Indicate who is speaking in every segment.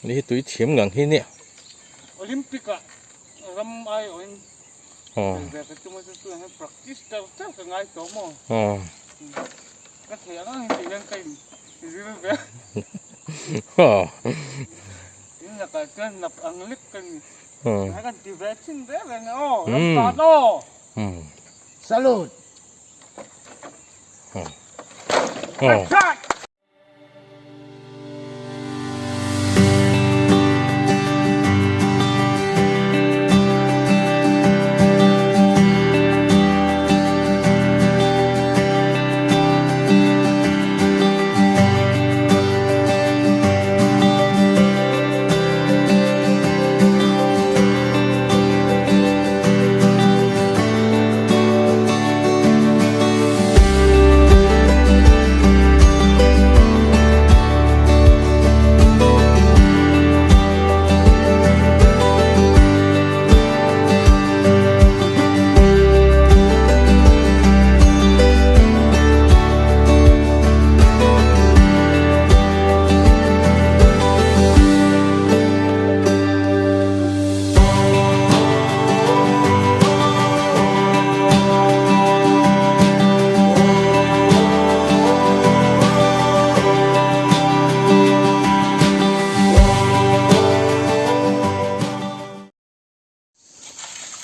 Speaker 1: Ni hi tui thiam ngang hi nia.
Speaker 2: Olympic ah ram ai awh in tel ve ka tum a chu tunah hian practice char char ka ngai tawh maw. Ka thei ang ang hi tih hian ka in zir ve a. In lakah chuan nap ang lek ka ni. Tunah kan ti ve thin reng reng e aw ram tan aw.
Speaker 3: Salute.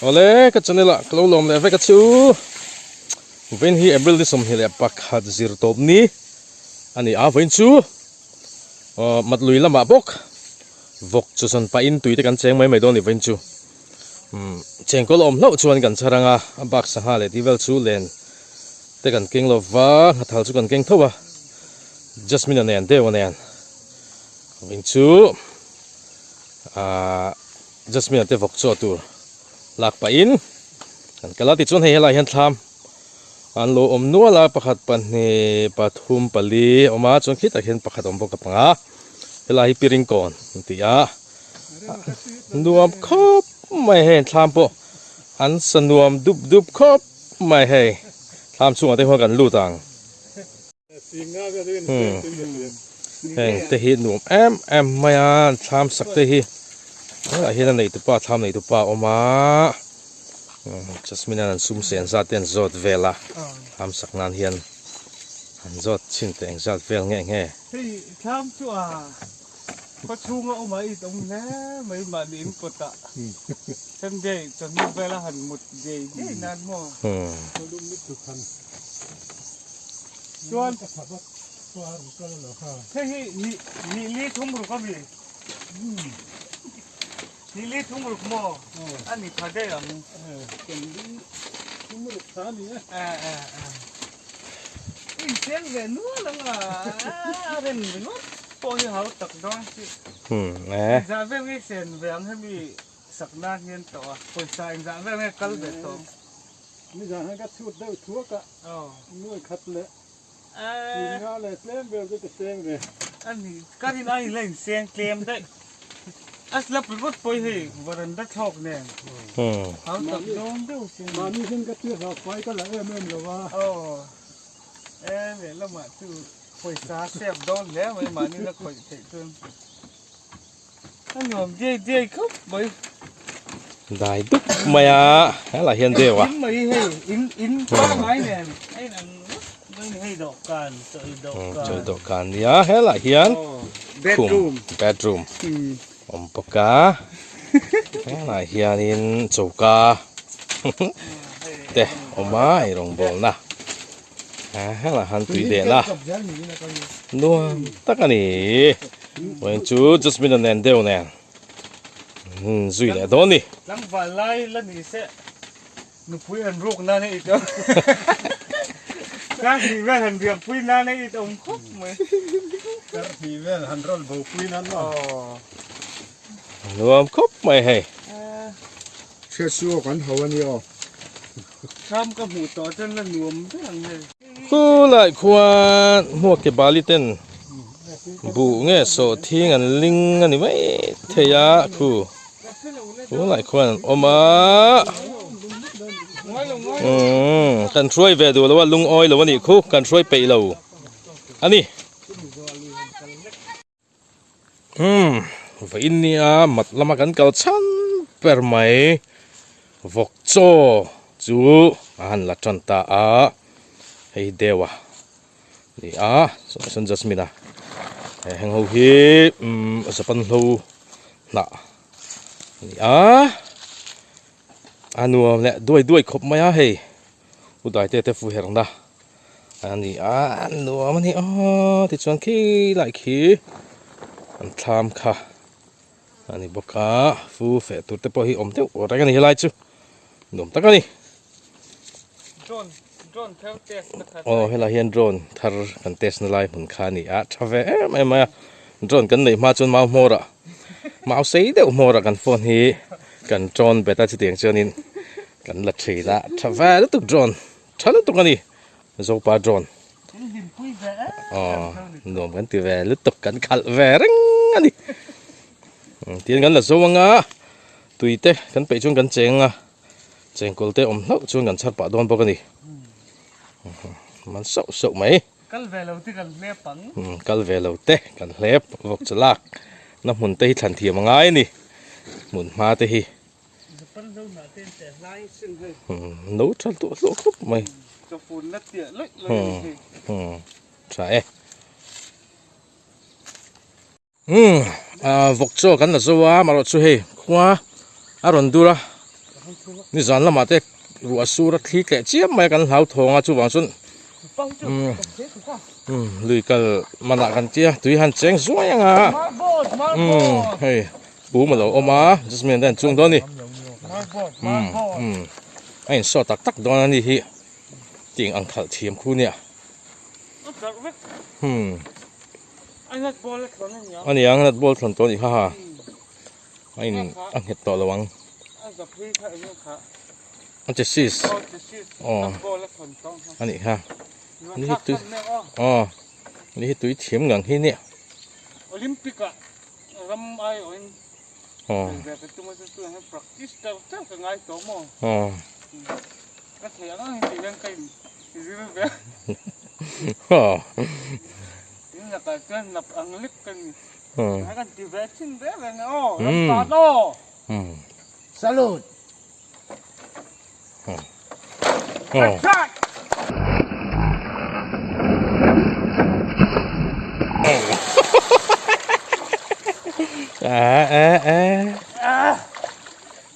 Speaker 1: Awle ka channel ah ka lo lawm leh vek a chu vawiin hi April ni 21 zir tawp ni a ni a vawiin chu aw matlui lamah bawk vawk chu zawn pahin tui te kan cheng mai mai dawn a ni vawiin chu. Umm chengkawl awm hlauh chuan kan chhar anga a bak sangha leh tih vel chu len te kan keng lo va nghathal chu kan keng tho a Jasmine a nen deuh a nen vawin chu ahh Jasmine a te vawk chaw tur lak pahin kan kal a tichuan hei helaiah hian thlam an lo awm nual a pakhat pahnih pathum pali a awm a chuan khitah khian pakhat a awm bawk a panga helai hi piringkawn an ti a. Nuam khawp mai hei thlam pawh an sa nuam dup dup khawp mai hei thlam chhungah te huan kan lut ang heng te hi nuam em em mai a thlam sak te hi helaiah hian a neitupa thlam neitupa a awm a Jasmine an sum sen zat te an zawt vel a thlam sak nan hian an zawt chhin teh engzat vel nge nge.
Speaker 2: Hei thlam chu a. Khaw chhunga awm ah it awm hle mai mahni in kawt ah Sunday chawhnu vel a han mut dei dei nan maw. Chuan hei hi ni ni li thum ruk ami ni li thum ruk maw a ni pha daih ang. Incheng ve nual ang a, a rem ringawt pawh hi hau tak dawn chi. Inzah vel nge sen ve ang hemi sak nan hian tawh a, pawisa inzah vel nge kal ve tawh.
Speaker 4: Nizan hian ka chhut deuh thuak a, nuai khat leh tinga leh tlem vel chu ka seng ve.
Speaker 2: Ani, ka rin aiin la inseng tlem daih. A slap ringawt pawh hi hei varanda thlawk nen hau tak dawn deuh sin.
Speaker 4: Mahni hian ka tir hlau fai ka la em em lo a.
Speaker 2: Aw e lehlamah chu pawisa save dawn hle mai mahni la khawih theih chuan a nuam diai diai khawp mai.
Speaker 1: Dai dup mai a helaiah hian deuh a.
Speaker 2: In mai hei in in pangngai nen a inang Hei dawhkan, chawi dawhkan.
Speaker 1: Chawi dawhkan nia helaiah hian
Speaker 2: bedroom
Speaker 1: bedroom awm bawk a helaiah hianin choka te awm a eirawngbawlna helaiah hian tui dehna nuam tak a ni vawiin chu Jasmine a nen deuh nen zui leh dawn a ni.
Speaker 2: Tlangval lai la ni se. Nupui han ruk nan a it awm. Kar hnih vel han riak pui nan a it awm khawp mai.
Speaker 4: Kar hnih vel han rawl bo pui nan maw.
Speaker 1: Nuam khawp mai hei.
Speaker 3: Hriat su aw kan ho a ni aw.
Speaker 2: Thlam ka hmuh tawh chuan la nuam ber ang hei.
Speaker 1: Khulai khuan hmuak ke bali ten buh nge sawh thing an ling a ni mai thei a khu. Tunah khuan an awm a umm kan hruai ve duh lo a lungawi lo a nih khu kan hruai peih lo a ni umm Vawiin nia mat lama kan kal chhan ber mai vawk chaw chu a han la tan ta a, hei hi deuh a ni a, sawn Jasmine a heng ho hi umm Japan hlo hnah a ni a, a nuam leh duai duai khawp mai a hei u Daite te fu herna. A ni a a nuam a ni aw tichuan khi lai khi an thlam kha a ni bawk a fu feh tur te pawh hi awm deuh reng a ni helai chu nuam tak a ni aw helai hian drone thar kan test na lai hmun kha a ni a tha ve em em mai a drone kan neih hma chuan mau hmawr ah mau sei deuh hmawr ah kan phone hi kan tawn bet a chutiang chuanin kan la thin a tha ve lutuk drone. Tha lutuk a ni Zopa drone aw nuam kan ti ve lutuk kan khalh ve reng a ni tin kan la zo anga tui te kan peih chuan kan cheng anga chengkawl te awm hlauh chuan kan chhar pah dawn bawk a ni man sauh sauh mai
Speaker 2: kal ve lo te kan hlep ang
Speaker 1: kal ve lo te kan hlep vawk chu lak na hmun te hi thlan thiam a ngai a ni hmun hma te hi. No tha hluah hluah khawp mai. Tha e. Vawk chaw kan la zo a amaherawh chu hei khua a rawn dur a nizan lamah te ruah sur a thli tleh chiam mai a kan hlau thawng a chuvang chuan lui kal manah kan tia tui han cheng zuai ang a hei. Pum a lo awm a, Jasmine te an chung dawn a ni. Umm umm a insawh tak tak dawn a ni hi tih ang khalh thiam khu nia. Umm a ni ang nut ball thlawn tawh a nih kha ha a in a nghet tawh lo ang. A chassis aw a nih kha ni hi tui aw ni hi tui thiam ngang hi nia.
Speaker 2: Ram ai awhin tel ve ka tum a chu tunah hian practice char char ka ngai tawh maw? Ka thei ang ang hi tih hian ka in zir ve In lakah chuan nap ang lek ka ni. Tunah kan ti ve thin reng reng e aw, ram tan aw!
Speaker 3: Salute!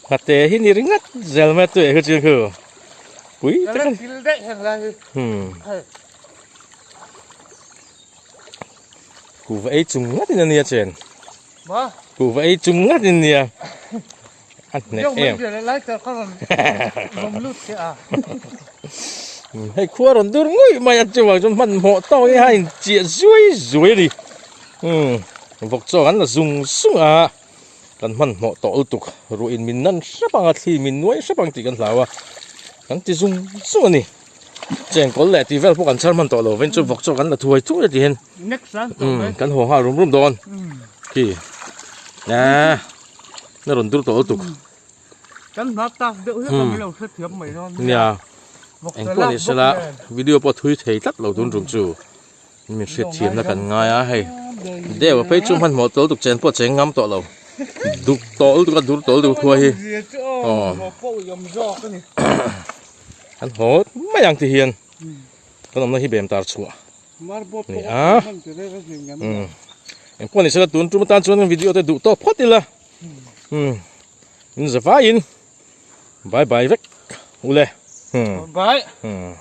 Speaker 1: Ngate hi ni ringat zel mai tu e khu chu khu pui tak ani kuhva ei chung ngat in ania chen kuhva ei chung ngat in nia. A hneh em. Hei khua rawn dur ngawih mai a chuvang chuan hmanhmawh tawk hi a inchiah zuai zuai a ni. Umm vawk chaw kan la zung zung a, kan hmanhmawh tawh lutuk ruah in min nan hrep ang a, thli min nuai hrep ang tih kan hlau a, kan ti zung zung a ni. Chengkawl leh tih vel pawh kan chhar hman tawh lo vin chu vawk chaw kan la thuai thuai a ti hian umm kan haw nghal rum rum dawn khi eeh. Na rawn dur tawh lutuk.
Speaker 2: Kan hna tak deuh hlek a min lo hrethiam mai dawn
Speaker 1: nia. Nia. Engpawh ni sela video pawh thui thei tlat lo tun tum chu min hriatthiamna kan ngai a hei. Deuh a phei chu hmanhmawh tawh lutuk chen pawh cheng ngam tawh lo. Duk tawh lutuk a dur tawh lutuk a khua hi. Aw. Kan haw mai ang ti hian kan awmna hi bem tar chhuah. Ni a umm engpawh ni sela tun tum atan chuan kan video te duh tawk phawt ila umm in za vaiin bye bye vek ule umm
Speaker 2: bye
Speaker 1: umm.